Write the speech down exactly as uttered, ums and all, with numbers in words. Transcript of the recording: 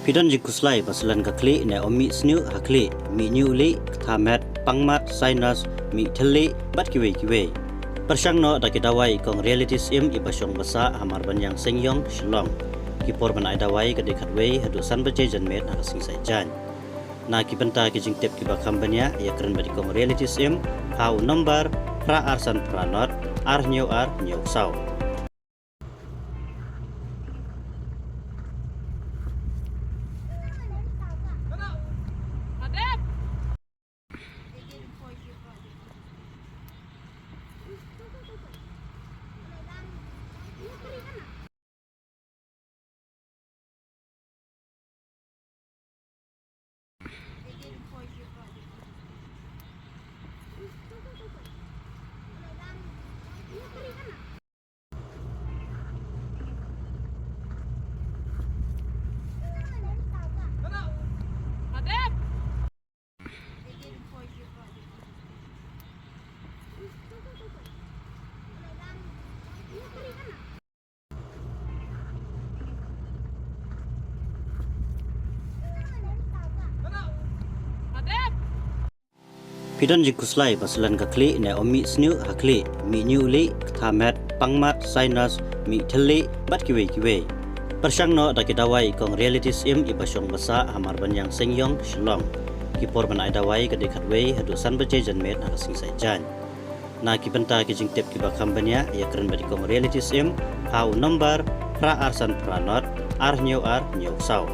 Phi don jingkhuslai ba syllon ka khlieh ne ym mih sniew ha khlieh, mih ñiuh lieh, ktha met, pang mat, sinus, mih thylliej bad kiwei kiwei? Pyrshang noh da ki dawai kong Reality Sim iba shong ba sah ha Marbaniang Seingiong, Shillong. Ki por ban ai dawai ka dei khatwei haduh san baje janmiet ha ka sngi Saitjaiñ. Na ki bynta ki jingtip kiba kham bniah, ïa kren bad i kong Reality Sim ha u nombar phra ar san phra nod ar hynñiew ar hynñiew saw. Phi don jingkhuslai ba syllon ka khlieh ne ym mih sniew ha khlieh, mih ñiuh lieh, ktha met, pang mat, sinus, mih thylliej bad kiwei kiwei? Pyrshang noh da ki dawai kong Reality Sim iba shong ba sah ha Marbaniang Seingiong, Shillong. Ki por ban ai dawai ka dei khatwei haduh san baje janmiet ha ka sngi Saitjaiñ. Na ki bynta ki jingtip kiba kham bniah, ïa kren bad i kong Reality Sim ha u nombar phra ar san phra nod ar hynñiew ar hynñiew saw.